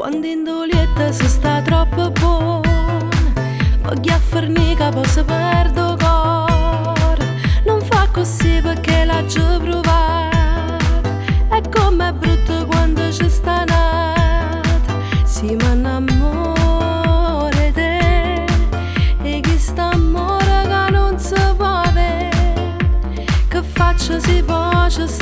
Quando in lietto si sta troppo buono, voglio fernì che poi si perde 'o core. Nun fa così perché l'ha già provato. E com'è brutto quando ci sta n'ato. Si m'innamoro 'e te, e chist'ammore che non si può avere. Che faccio si poi ci sta.